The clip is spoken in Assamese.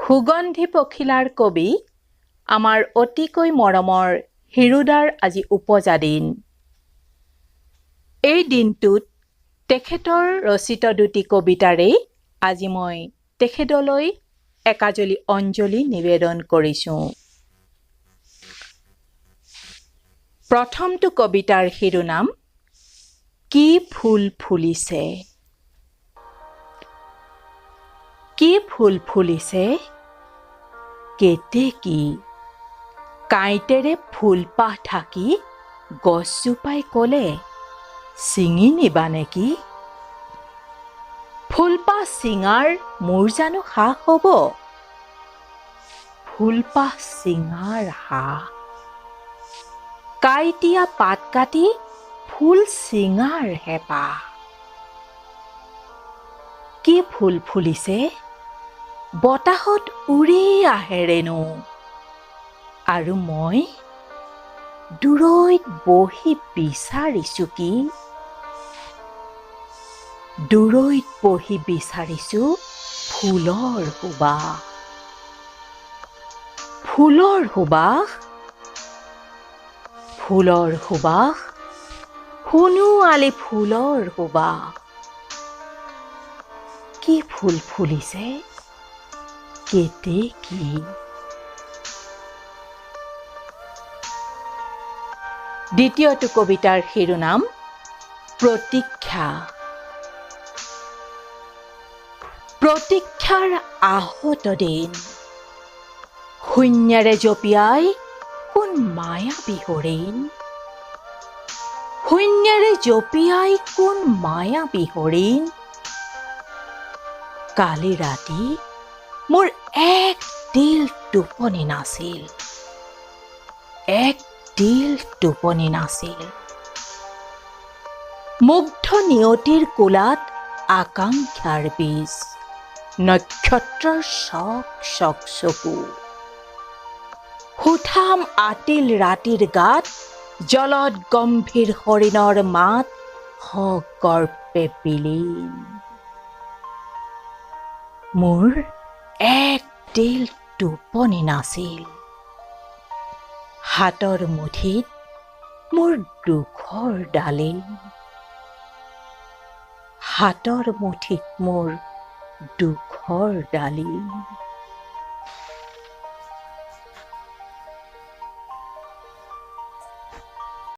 সুগন্ধি পখিলাৰ কবি আমাৰ অতিকৈ মৰমৰ হীৰুদাৰ আজি উপজা দিন। এই দিনটোত তেখেতৰ ৰচিত দুটি কবিতাৰেই আজি মই তেখেতলৈ একাজলি অঞ্জলি নিবেদন কৰিছোঁ। প্ৰথমটো কবিতাৰ শিৰোনাম কি ফুল ফুলিছে। কি ফুল ফুলিছে কেতেকী, কাঁইটেৰে ফুলপাহ ঢাকি গছজোপাই ক'লে ছিঙি নিবা নেকি? ফুলপাহ ছিঙাৰ মোৰ জানো সাহ হ'ব? ফুলপাহ ছিঙাৰ সাহ, কাঁইটীয়া পাত কাটি ফুল ছিঙাৰ হেঁপাহ। কি ফুল ফুলিছে বতাহত উৰি আহে ৰেণু, আৰু মই দূৰৈত বহি বিচাৰিছো কি? দূৰৈত বহি বিচাৰিছো ফুলৰ সুবাস, ফুলৰ সুবাস, ফুলৰ সুবাস, সোণোৱালী ফুলৰ সুবাস। কি ফুল ফুলিছে কেতেকী। দ্বিতীয়টো কবিতাৰ শিৰোনাম প্ৰতীক্ষা। প্ৰতীক্ষাৰ আহত দিন, শূন্যেৰে জঁপিয়াই কোন মায়াবী হৰিণ, শূন্যেৰে জঁপিয়াই কোন মায়াবী হৰিণ। কালি ৰাতি মোৰ এক তিল টোপনি নাছিল, এক তিল টোপনি নাছিল। মুগ্ধ নিয়তিৰ কোলাত আকাংক্ষাৰ বীজ, নক্ষত্ৰৰ চক চক চকু, সুঠাম আতিল ৰাতিৰ গাত জলত গম্ভীৰ হৰিণৰ মাত সগৰ্পে বিলীন। মোৰ এক তিল টোপনি নাছিল, হাতৰ মুঠিত মোৰ দুখৰ ডালিম, হাতৰ মুঠিত মোৰ দুখৰ ডালিম।